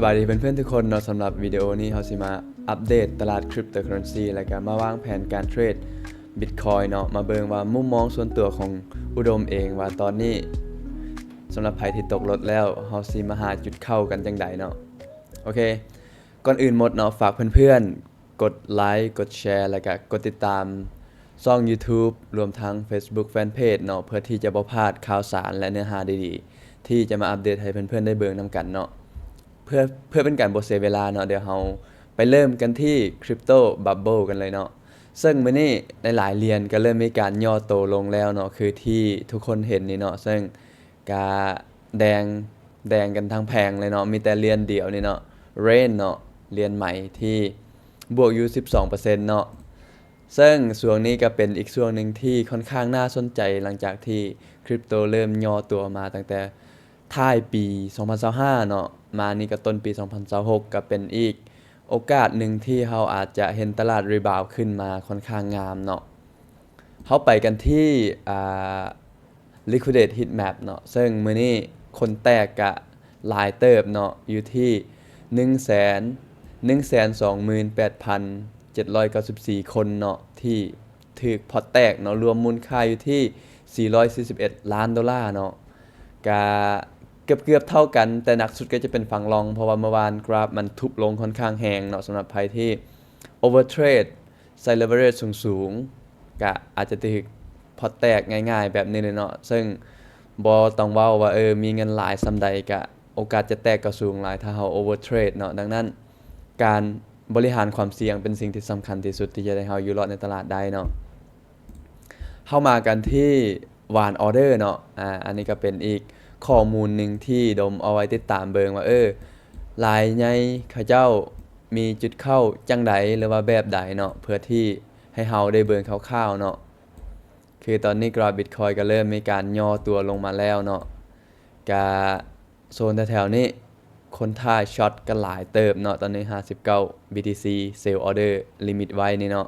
ສະບາຍດີເພື່ອນໆທຸກຄົນເນາະ, ສຳລັບວິດີໂອນີ້ເຮົາຊິມາອັບເດດຕະຫຼາດ Cryptocurrency ແລ້ວກະມາວາງແຜນການເທຣດ Bitcoin ເນາະ, ມາເບິ່ງວ່າມຸມມອງສ່ວນຕົວຂອງອຸດົມເອງວ່າຕອນນີ້ ສຳລັບໃຜທີ່ຕົກລົດແລ້ວ ເຮົາຊິມາຫາຈຸດເຂົ້າກັນຈັ່ງໃດເນາະ. ໂອເຄ ກ່ອນອື່ນໝົດເນາະ ຝາກເພື່ອນໆ ກົດໄລ ກົດແຊ ແລ້ວກະກົດຕິດຕາມຊ່ອງ YouTube ລວມທັງ Facebook Fanpage ເນາະ ເພື່ອທີ່ຈະບໍ່ພາດຂ່າວສານ ແລະ ເນື້ອຫາດີໆ ທີ່ຈະມາອັບເດດໃຫ້ເພື່ອນໆໄດ້ເບິ່ງນຳກັນເນາະ. ເພື່ອ ເພື່ອເປັນການບໍ່ເສຍເວລາເນາະ, ດຽວເຮົາໄປເລີ່ມກັນທີ່ Crypto Bubble ກັນເລີຍເນາະ. ເຊິ່ງມື້ນີ້ຫຼາຍໆຫຼຽນກໍເລີ່ມມີການຫຍໍ້ໂຕລົງແລ້ວເນາະ, ຄືທີ່ທຸກຄົນເຫັນນີ້ເນາະ, ເຊິ່ງກະແດງ ແດງກັນທັງແຜງເລີຍເນາະ, ມີແຕ່ຫຼຽນດຽວນີ້ເນາະ Rain ເນາະ, ຫຼຽນໃໝ່ທີ່ບວກຢູ່ສິບສອງເປີເຊັນເນາະ. ເຊິ່ງຊ່ວງນີ້ກໍເປັນອີກຊ່ວງໜຶ່ງທີ່ຂ້ອນຂ້າງໜ້າສົນໃຈ ຫຼັງຈາກທີ່ Crypto ເລີ່ມຫຍໍ້ຕົວມາຕັ້ງແຕ່ທ້າຍປີສອງພັນຊາວຫ້າເນາະ, ມານີ້ກໍຕົ້ນປີສອງພັນຊາວຫົກ ກໍເປັນອີກໂອກາດໜຶ່ງທີ່ເຮົາອາດຈະເຫັນຕະຫຼາດ rebound ຂຶ້ນມາຂ້ອນຂ້າງງາມເນາະ. ເຮົາໄປກັນທີ່ ອ່າ Liquidate Heatmap ເນາະ, ເຊິ່ງມື້ນີ້ຄົນແຕກກະຫຼາຍເຕີບເນາະ, ຢູ່ທີ່ໜຶ່ງແສນ ໜຶ່ງແສນສອງໝື່ນແປດພັນເຈັດຮ້ອຍເກົ້າສິບສີ່ຄົນເນາະ ທີ່ຖືກພອດແຕກເນາະ, ລວມມູນຄ່າຢູ່ທີ່ສີ່ຮ້ອຍສີ່ສິບເອັດລ້ານໂດລາເນາະ, ກະເກືອບໆເທົ່າກັນ, ແຕ່ໜັກສຸດກໍຈະເປັນຝັ່ງລອງ ເພາະວ່າເມື່ອວານກຣາຟມັນທຸບລົງຂ້ອນຂ້າງແຮງເນາະ. ສຳລັບໃຜທີ່ overtrade ໃສ່ leverage ສູງໆ ກະອາດຈະຖືກພອດແຕກງ່າຍໆແບບນີ້ເລີຍເນາະ, ເຊິ່ງບໍ່ຕ້ອງເວົ້າວ່າ ເອີ ມີເງິນຫຼາຍສ່ຳໃດ ກະໂອກາດຈະແຕກກໍສູງຫຼາຍ ຖ້າເຮົາ overtrade ເນາະ. ດັ່ງນັ້ນ ການບໍລິຫານຄວາມສ່ຽງເປັນສິ່ງທີ່ສຳຄັນທີ່ສຸດ ທີ່ຈະເຮັດໃຫ້ເຮົາຢູ່ລອດໃນຕະຫຼາດໄດ້ເນາະ. ເຮົາມາກັນທີ່ວານ order ເນາະ, ອາ ອັນນີ້ກໍເປັນອີກຂໍ້ມູນໜຶ່ງທີ່ດົມເອົາໄວ້ຕິດຕາມເບິ່ງວ່າ ເອີ ລາຍໃຫຍ່ເຂົາເຈົ້າມີຈຸດເຂົ້າຈັ່ງໃດ ຫຼືວ່າແບບໃດເນາະ, ເພື່ອທີ່ໃຫ້ເຮົາໄດ້ເບິ່ງຄ່າວໆເນາະ. ຄືຕອນນີ້ກຣາຟ Bitcoin ກໍເລີ່ມມີການຫຍໍ້ຕົວລົງມາແລ້ວເນາະ, ກະ ໂຊນແຖວໆນີ້ຄົນຖ້າຊັອດກັນຫຼາຍເຕີບເນາະ, ຕອນນີ້ຫ້າສິບເກົ້າ BTC sell order limit ໄວ້ນີ້ເນາະ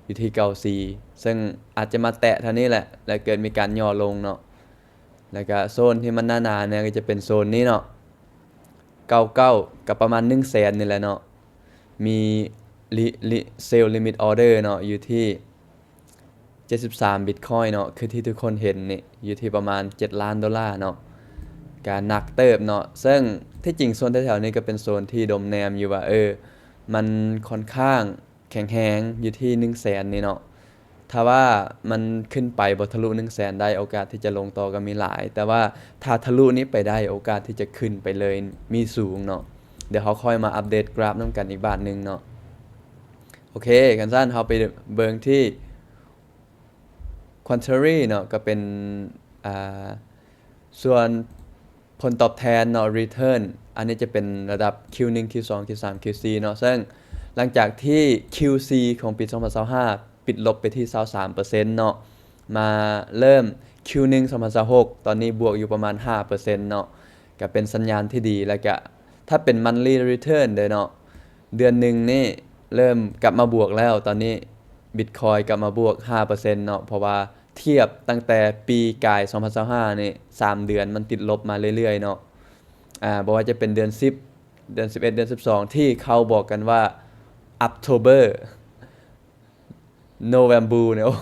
ຢູ່ທີ່ເກົ້າສິບສີ່ ເຊິ່ງອາດຈະມາແຕະແຖວນີ້ແຫຼະ ແລ້ວເກີດມີການຫຍໍ້ລົງເນາະ. ແລ້ວກະໂຊນທີ່ມັນໜາໆແດ່ກໍຈະເປັນໂຊນນີ້ເນາະ ເກົ້າສິບເກົ້າ ກໍປະມານໜຶ່ງແສນນີ້ແຫຼະເນາະ, ມີ sell limit order ເນາະ ຢູ່ທີ່ ເຈັດສິບສາມ Bitcoin ເນາະ, ຄືທີ່ທຸກຄົນເຫັນນີ້ ຢູ່ທີ່ປະມານເຈັດລ້ານໂດລາເນາະ, ກະໜັກເຕີບເນາະ. ເຊິ່ງທີ່ຈິງໂຊນແຖວໆນີ້ກໍເປັນໂຊນທີ່ດົມແນມຢູ່ວ່າ ເອີ ມັນຂ້ອນຂ້າງແຂງແຮງ ຢູ່ທີ່ໜຶ່ງແສນນີ້ເນາະ. ຖ້າວ່າມັນຂຶ້ນໄປບໍ່ທະລຸໜຶ່ງແສນໄດ້ ໂອກາດທີ່ຈະລົງຕໍ່ກໍມີຫຼາຍ, ແຕ່ວ່າຖ້າທະລຸນີ້ໄປໄດ້ ໂອກາດທີ່ຈະຂຶ້ນໄປເລີຍມີສູງເນາະ. ດຽວເຮົາຄ່ອຍມາອັບເດດກຣາຟນຳກັນອີກບາດໜຶ່ງເນາະ. ໂອເຄ ຄັນຊັ້ນເຮົາໄປເບິ່ງທີ່ Quantary ເນາະ, ກໍເປັນ ອ່າ ສ່ວນຜົນຕອບແທນເນາະ return ອັນນີ້ຈະເປັນລະດັບ Q ໜຶ່ງ Q ສອງ Q ສາມ Q ສີ່ເນາະ. ເຊິ່ງຫຼັງຈາກທີ່ Q ສີ່ ຂອງປີສອງພັນຊາວຫ້າ ປິດລົບໄປທີ່ຊາວສາມເປີເຊັນເນາະ, ມາເລີ່ມ Q ໜຶ່ງ ສອງພັນຊາວຫົກ ຕອນນີ້ບວກຢູ່ປະມານຫ້າເປີເຊັນເນາະ, ກໍເປັນສັນຍານທີ່ດີ. ແລ້ວກະ ຖ້າເປັນ monthly return ເດ້ເນາະ, ເດືອນໜຶ່ງນີ້ເລີ່ມກັບມາບວກແລ້ວ. ຕອນນີ້ Bitcoin ກັບມາບວກຫ້າເປີເຊັນເນາະ, ເພາະວ່າທຽບຕັ້ງແຕ່ປີກາຍສອງພັນຊາວຫ້ານີ້ ສາມເດືອນມັນຕິດລົບມາເລື້ອຍໆເນາະ. ອ່າ ບໍ່ວ່າຈະເປັນເດືອນສິບ ເດືອນສິບເອັດ ເດືອນສິບສອງ ທີ່ເຂົາບອກກັນວ່າ October November ນີ້ ໂອ້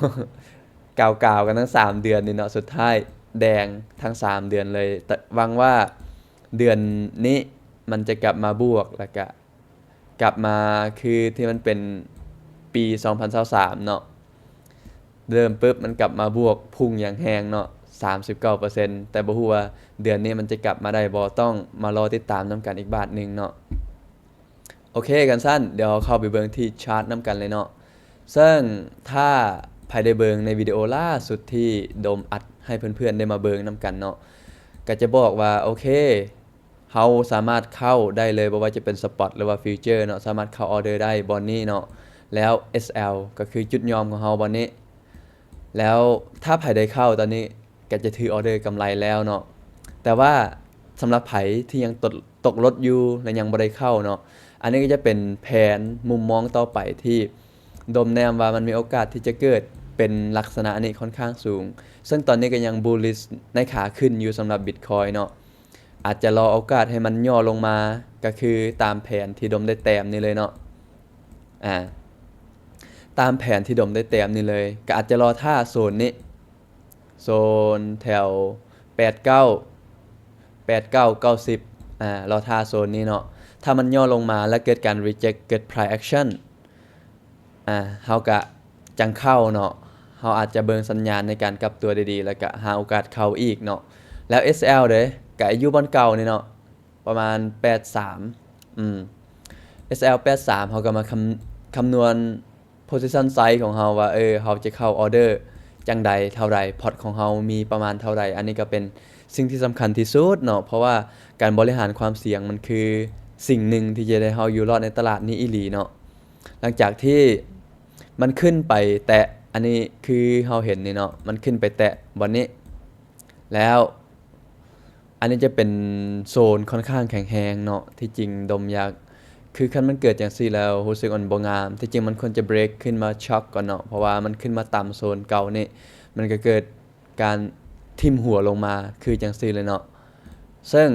ກາວໆກັນທັງສາມເດືອນນີ້ເນາະ, ສຸດທ້າຍແດງທັງສາມເດືອນເລີຍ. ແຕ່ຫວັງວ່າເດືອນນີ້ມັນຈະກັບມາບວກ ແລ້ວກະກັບມາຄືທີ່ມັນເປັນປີສອງພັນຊາວສາມເນາະ, ເລີ່ມປຶບມັນກັບມາບວກພຸ່ງຢ່າງແຮງເນາະ ສາມສິບເກົ້າເປີເຊັນ. ແຕ່ບໍ່ຮູ້ວ່າເດືອນນີ້ມັນຈະກັບມາໄດ້ບໍ່, ຕ້ອງມາລໍຕິດຕາມນຳກັນອີກບາດໜຶ່ງເນາະ. ໂອເຄ ຄັນຊັ້ນ ດຽວເຮົາເຂົ້າໄປເບິ່ງທີ່ chart ນຳກັນເລີຍເນາະ. ເຊິ່ງຖ້າໃຜໄດ້ເບິ່ງໃນວິດີໂອລ່າສຸດທີ່ດົມອັດໃຫ້ເພື່ອນໆໄດ້ມາເບິ່ງນຳກັນເນາະ, ກໍຈະບອກວ່າ ໂອເຄ ເຮົາສາມາດເຂົ້າໄດ້ເລີຍ, ບໍ່ວ່າຈະເປັນ spot ຫຼືວ່າ future ເນາະ, ສາມາດເຂົ້າ order ໄດ້ບ່ອນນີ້ເນາະ. ແລ້ວ SL ກໍຄືຈຸດຍອມຂອງເຮົາບ່ອນນີ້. ແລ້ວຖ້າໃຜໄດ້ເຂົ້າຕອນນີ້ ກໍຈະຖື order ກຳໄລແລ້ວເນາະ. ແຕ່ວ່າສຳລັບໃຜທີ່ຍັງຕົກ ຕົກລົດຢູ່ ແລະ ຍັງບໍ່ໄດ້ເຂົ້າເນາະ, ອັນນີ້ກໍຈະເປັນແຜນມຸມມອງຕໍ່ໄປທີ່ດົມແນມວ່າມັນມີໂອກາດທີ່ຈະເກີດເປັນລັກສະນະນີ້ຂ້ອນຂ້າງສູງ. ເຊິ່ງຕອນນີ້ກໍຍັງ bullish ໃນຂາຂຶ້ນຢູ່ສຳລັບ Bitcoin ເນາະ. ອາດຈະລໍໂອກາດໃຫ້ມັນຫຍໍ້ລົງມາ ກໍຄືຕາມແຜນທີ່ດົມໄດ້ແຕ້ມນີ້ເລີຍເນາະ ອາ ຕາມແຜນທີ່ດົມໄດ້ແຕ້ມນີ້ເລີຍ ກໍອາດຈະລໍຖ້າໂຊນນີ້ ໂຊນແຖວແປດເກົ້າ ແປດເກົ້າ ເກົ້າສິບ ອາ ລໍຖ້າໂຊນນີ້ເນາະ ຖ້າມັນຫຍໍ້ລົງມາ ແລ້ວເກີດການ reject ເກີດ price action ອາ ເຮົາກະຈັ່ງເຂົ້າເນາະ ເຮົາອາດຈະເບິ່ງສັນຍານໃນການກັບຕົວດີໆ ແລ້ວກະຫາໂອກາດເຂົ້າອີກເນາະ ແລ້ວ SL ເດ້ ກະຢູ່ບ່ອນເກົ່ານີ້ເນາະ ປະມານແປດສາມ ອືມ SL ແປດສາມ ເຮົາກໍມາຄຳ ຄຳນວນ position size ຂອງເຮົາວ່າ ເອີ ເຮົາຈະເຂົ້າ order ຈັ່ງໃດ ເທົ່າໃດ pot ຂອງເຮົາມີປະມານເທົ່າໃດ ອັນນີ້ກໍເປັນສິ່ງທີ່ສຳຄັນທີ່ສຸດເນາະ ເພາະວ່າການບໍລິຫານຄວາມສ່ຽງມັນຄືສິ່ງໜຶ່ງທີ່ຈະເຮັດໃຫ້ເຮົາຢູ່ລອດໃນຕະຫຼາດນີ້ອີ່ຫຼີເນາະ ຫຼັງຈາກທີ່ມັນຂຶ້ນໄປແຕະ ອັນນີ້ຄືເຮົາເຫັນນີ້ເນາະ ມັນຂຶ້ນໄປແຕະບ່ອນນີ້ ແລ້ວ ອັນນີ້ຈະເປັນໂຊນຂ້ອນຂ້າງແຂງແຮງເນາະ ທີ່ຈິງດົມຢາກ ຄືຄັນມັນເກີດຈັ່ງຊີ້ແລ້ວຮູ້ສຶກມັນບໍ່ງາມ ທີ່ຈິງມັນຄວນຈະ break ຂຶ້ນມາ ช็อก ກ່ອນເນາະ ເພາະວ່າມັນຂຶ້ນມາຕ່ຳໂຊນເກົ່ານີ້ ມັນກໍເກີດການຖິ້ມຫົວລົງມາ ຄືຈັ່ງຊີ້ເລີຍເນາະ ເຊິ່ງ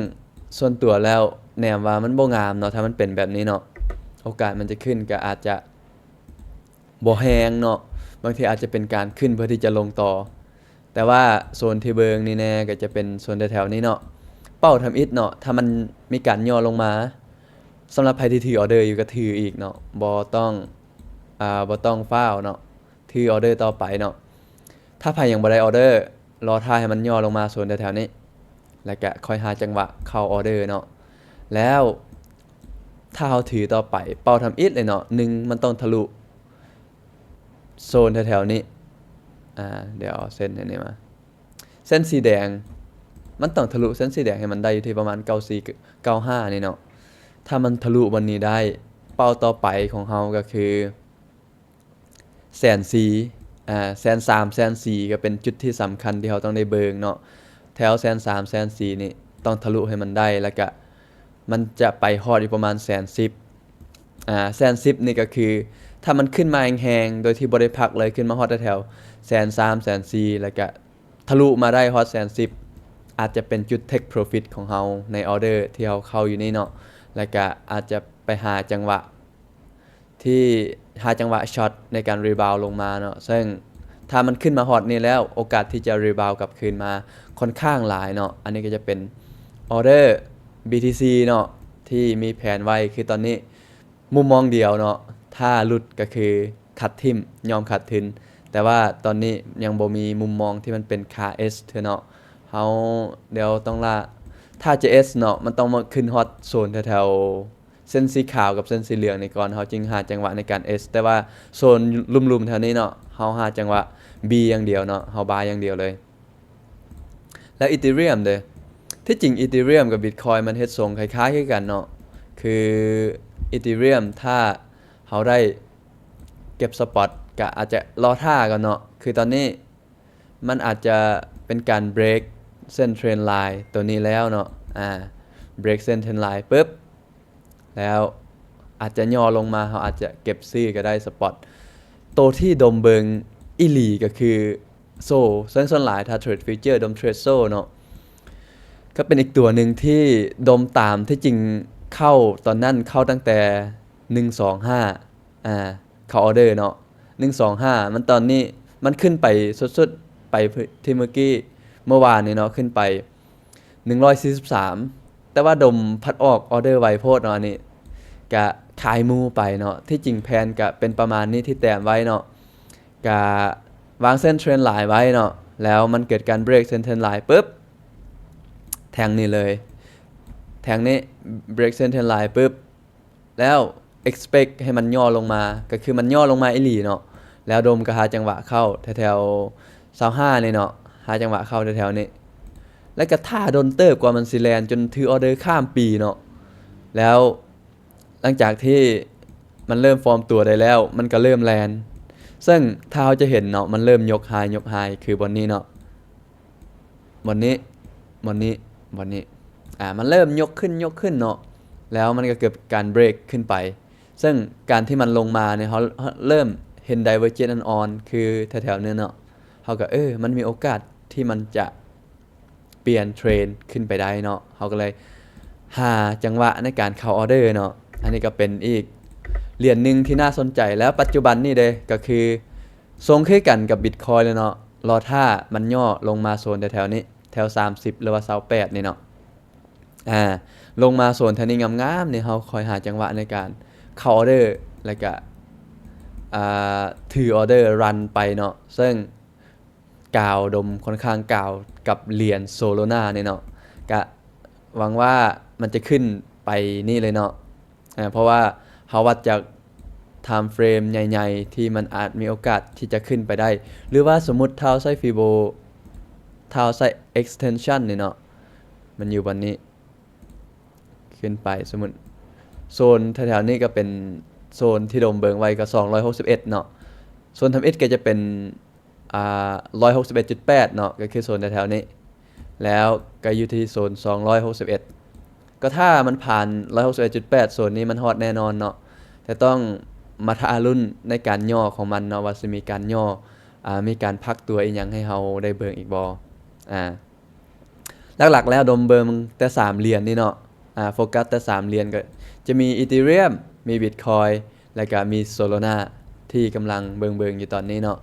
ສ່ວນຕົວແລ້ວແນມວ່າມັນບໍ່ງາມເນາະ ຖ້າມັນເປັນແບບນີ້ເນາະ ໂອກາດມັນຈະຂຶ້ນກໍອາດຈະ ບໍ່ແຮງເນາະ ບາງທີອາດຈະເປັນການຂຶ້ນເພື່ອທີ່ຈະລົງຕໍ່ ແຕ່ວ່າໂຊນທີ່ເບິ່ງນີ້ແນ່ກໍຈະເປັນໂຊນແຖວໆນີ້ເນາະ ເປົ້າທຳອິດເນາະ ຖ້າມັນມີການຫຍໍ້ລົງມາ ສຳລັບໃຜທີ່ຖືອໍເດີຢູ່ກໍຖືອີກເນາະ ບໍ່ຕ້ອງ ອາ ບໍ່ຕ້ອງຟ້າວເນາະ ຖືອໍເດີຕໍ່ໄປເນາະ ຖ້າໃຜຍັງບໍ່ໄດ້ອໍເດີ ລໍຖ້າໃຫ້ມັນຫຍໍ້ລົງມາໂຊນແຖວໆນີ້ ແລ້ວກະຄ່ອຍຫາຈັງຫວະເຂົ້າອໍເດີເນາະ ແລ້ວ ຖ້າເຮົາຖືຕໍ່ໄປ ເປົ້າທຳອິດເລີຍເນາະ ໜຶ່ງ ມັນຕ້ອງທະລຸໂຊນແຖວໆນີ້ ອາ ດຽວເອົາເສັ້ນອັນນີ້ມາ ເສັ້ນສີແດງ ມັນຕ້ອງທະລຸເສັ້ນສີແດງໃຫ້ມັນໄດ້ຢູ່ທີ່ປະມານເກົ້າສີ່ ເກົ້າຫ້ານີ້ເນາະ ຖ້າມັນທະລຸບ່ອນນີ້ໄດ້ ເປົ້າຕໍ່ໄປຂອງເຮົາກໍຄື ແສນສີ່ ອາ ແສນສາມ ແສນສີ່ ກໍເປັນຈຸດທີ່ສຳຄັນທີ່ເຮົາຕ້ອງໄດ້ເບິ່ງເນາະ ແຖວແສນສາມ ແສນສີ່ນີ້ຕ້ອງທະລຸໃຫ້ມັນໄດ້ ແລ້ວກະມັນຈະໄປຮອດຢູ່ປະມານແສນສິບ ອາ ແສນສິບນີ້ກໍຄື ຖ້າມັນຂຶ້ນມາແຮງໆ ໂດຍທີ່ບໍ່ໄດ້ພັກເລີຍ ຂຶ້ນມາຮອດແຖວໆແສນສາມ ແສນສີ່ ແລ້ວກະທະລຸມາໄດ້ຮອດແສນສິບ ອາດຈະເປັນຈຸດ take profit ຂອງເຮົາໃນອໍເດີທີ່ເຮົາເຂົ້າຢູ່ນີ້ເນາະ ແລ້ວກະອາດຈະໄປຫາຈັງຫວະ ທີ່ຫາຈັງຫວະຊັອດໃນການຣີບາວລົງມາເນາະ ເຊິ່ງຖ້າມັນຂຶ້ນມາຮອດນີ້ແລ້ວ ໂອກາດທີ່ຈະຣີບາວກັບຄືນມາຂ້ອນຂ້າງຫຼາຍເນາະ ອັນນີ້ກໍຈະເປັນອໍເດີ BTC ເນາະ ທີ່ມີແຜນໄວ້ ຄືຕອນນີ້ມຸມມອງດຽວເນາະ ຖ້າຫຼຸດກໍຄືຄັດຖິ້ມ ຍອມຂາດທຶນ ແຕ່ວ່າຕອນນີ້ຍັງບໍ່ມີມຸມມອງທີ່ມັນເປັນຄ່າ S ເທື່ອເນາະ ເຮົາ ດຽວຕ້ອງລາ ຖ້າຈະ S ເນາະ ມັນຕ້ອງມາຂຶ້ນຮອດໂຊນແຖວໆ ເສັ້ນສີຂາວກັບເສັ້ນສີເຫຼືອງນີ້ກ່ອນ ເຮົາຈຶ່ງຫາຈັງຫວະໃນການ S ແຕ່ວ່າໂຊນລຸ່ມໆແຖວນີ້ເນາະ ເຮົາຫາຈັງຫວະ B ຢ່າງດຽວເນາະ ເຮົາບາຍຢ່າງດຽວເລີຍ ແລ້ວ Ethereum ເດ້ ທີ່ຈິງ Ethereum ກັບ Bitcoin ມັນເຮັດຊົງຄ້າຍໆຄືກັນເນາະ ຄື Ethereum ຖ້າເຮົາໄດ້ເກັບ spot ກະອາດຈະລໍຖ້າກ່ອນເນາະ ຄືຕອນນີ້ ມັນອາດຈະເປັນການ break ເສັ້ນ trend line ຕົວນີ້ແລ້ວເນາະ ອາ break ເສັ້ນ trend line ປຶບ ແລ້ວອາດຈະຫຍໍ້ລົງມາ ເຮົາອາດຈະເກັບຊື້ກໍໄດ້ spot ໂຕທີ່ດົມເບິ່ງອີ່ຫຼີກໍຄື SOL ເຊິ່ງສ່ວນຫຼາຍຖ້າເທຣດ future ດົມເທຣດ SOL ເນາະ ກໍເປັນອີກຕົວໜຶ່ງທີ່ດົມຕາມ ທີ່ຈິງເຂົ້າຕອນນັ້ນ ເຂົ້າຕັ້ງແຕ່ໜຶ່ງສອງຫ້າ ອາ ເຂົ້າອໍເດີເນາະ ໜຶ່ງສອງຫ້າ ມັນຕອນນີ້ມັນຂຶ້ນໄປສຸດໆ ໄປທີ່ເມື່ອກີ້ ເມື່ອວານນີ້ເນາະ ຂຶ້ນໄປໜຶ່ງຮ້ອຍສີ່ສິບສາມ ແຕ່ວ່າດົມພັດອອກອໍເດີໄວໂພດເນາະ ອັນນີ້ກະຂາຍໝູ່ໄປເນາະ ທີ່ຈິງແຜນກະເປັນປະມານນີ້ທີ່ແຕ້ມໄວ້ເນາະ ກະວາງເສັ້ນ trend line ໄວ້ເນາະ ແລ້ວມັນເກີດການ break ເສັ້ນ trend line ປຶບ ແທ່ງນີ້ເລີຍ ແທ່ງນີ້ break ເສັ້ນ trend line ປຶບ ແລ້ວ expect ໃຫ້ມັນຫຍໍ້ລົງມາ ກໍຄືມັນຫຍໍ້ລົງມາອີ່ຫຼີເນາະ ແລ້ວດົມກໍຫາຈັງຫວະເຂົ້າແຖວໆຊາວຫ້ານີ້ເນາະ ຫາຈັງຫວະເຂົ້າແຖວໆນີ້ ແລ້ວກໍຖ້າດົນເຕີບກວ່າມັນຊິແລ່ນ ຈົນຖືອໍເດີຂ້າມປີເນາະ ແລ້ວຫຼັງຈາກທີ່ມັນເລີ່ມຟອມຕົວໄດ້ແລ້ວ ມັນກໍເລີ່ມແລ່ນ ເຊິ່ງຖ້າເຮົາຈະເຫັນເນາະ ມັນເລີ່ມຍົກ high ຍົກ high ຄືບ່ອນນີ້ເນາະ ບ່ອນນີ້ ບ່ອນນີ້ ບ່ອນນີ້ ອາ ມັນເລີ່ມຍົກຂຶ້ນ ຍົກຂຶ້ນເນາະ ແລ້ວມັນກໍເກີດການ break ຂຶ້ນໄປ ເຊິ່ງການທີ່ມັນລົງມານີ້ ເຮົາ ເຮົາເລີ່ມເຫັນ divergence ອ່ອນໆ ຄືແຖວໆນີ້ເນາະ ເຮົາກໍ ເອີ ມັນມີໂອກາດທີ່ມັນຈະ ປ່ຽນເທຣນຂຶ້ນໄປໄດ້ເນາະ. ເຮົາກໍເລີຍຫາຈັງຫວະໃນການເຂົ້າອອເດີເນາະ. ອັນນີ້ກໍເປັນອີກຫຼຽນໜຶ່ງທີ່ໜ້າສົນໃຈ. ແລ້ວປັດຈຸບັນນີ້ເດ້ ກໍຄືຊົງຄືກັນກັບບິດຄອຍເລີຍເນາະ. ລໍຖ້າມັນຫຍໍ້ລົງມາໂຊນແຖວໆນີ້ ແຖວສາມສິບ ຫຼືວ່າຊາວແປດນີ້ເນາະ. ອາ ລົງມາໂຊນແຖວນີ້ງາມໆນີ້ ເຮົາຄ່ອຍຫາຈັງຫວະໃນການເຂົ້າອອເດີ ແລ້ວກະ ອາ ຖືອອເດີຣັນໄປເນາະ. ເຊິ່ງກາວດົມຂ້ອນຂ້າງກາວກັບຫຼຽນໂຊໂລນານີ້ເນາະ. ກະຫວັງວ່າມັນຈະຂຶ້ນໄປນີ້ເລີຍເນາະ. ເພາະວ່າເຮົາວັດຈາກທາມເຟຣມໃຫຍ່ໆ ທີ່ມັນອາດມີໂອກາດທີ່ຈະຂຶ້ນໄປໄດ້ ຫຼືວ່າສົມມຸດຖ້າເຮົາໃຊ້ຟີໂບ ຖ້າເຮົາໃຊ້ເອັກສະເທັນຊັນນີ້ເນາະ ມັນຢູ່ບ່ອນນີ້ ຂຶ້ນໄປ ສົມມຸດໂຊນແຖວໆນີ້ກໍເປັນໂຊນທີ່ດົມເບິ່ງໄວ້ກໍສອງຮ້ອຍຫົກສິບເອັດເນາະ. ໂຊນທຳອິດກໍຈະເປັນ ອາ ຮ້ອຍຫົກສິບເອັດຈຸດແປດເນາະ ກໍຄືໂຊນແຖວໆນີ້ ແລ້ວກໍຢູ່ທີ່ໂຊນສອງຮ້ອຍຫົກສິບເອັດ. ກໍຖ້າມັນຜ່ານຮ້ອຍຫົກສິບເອັດຈຸດແປດ ໂຊນນີ້ມັນຮອດແນ່ນອນເນາະ. ແຕ່ຕ້ອງມາຖ້າລຸ້ນໃນການຫຍໍ້ຂອງມັນເນາະ ວ່າຊິມີການຫຍໍ້ ອາ ມີການພັກຕົວອີ່ຫຍັງໃຫ້ເຮົາໄດ້ເບິ່ງອີກບໍ່. ອາ ຫຼັກໆແລ້ວດົມເບິ່ງແຕ່ສາມຫຼຽນນີ້ເນາະ. ອາ ໂຟກັສແຕ່ສາມຫຼຽນ ກໍຈະມີອີເທີຣຽມ ມີບິດຄອຍ ແລ້ວກໍມີໂຊໂລນາ ທີ່ກຳລັງເບິ່ງໆຢູ່ຕອນນີ້ເນາະ.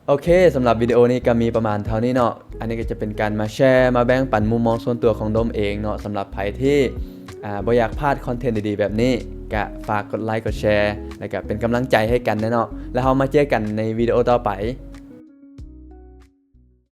ໂອເຄ ສຳລັບວິດີໂອນີ້ກໍມີປະມານເທົ່ານີ້ເນາະ. ອັນນີ້ກໍຈະເປັນການມາແຊ ມາແບ່ງປັນມຸມມອງສ່ວນຕົວຂອງດົມເອງເນາະ. ສຳລັບໃຜທີ່ ອາ ບໍ່ຢາກພາດຄອນເທັນດີໆແບບນີ້ ກະຝາກກົດໄລ ກົດແຊ ແລ້ວກະເປັນກຳລັງໃຈໃຫ້ກັນແດ່ເນາະ. ແລ້ວເຮົາມາເຈີກັນໃນວິດີໂອຕໍ່ໄປ.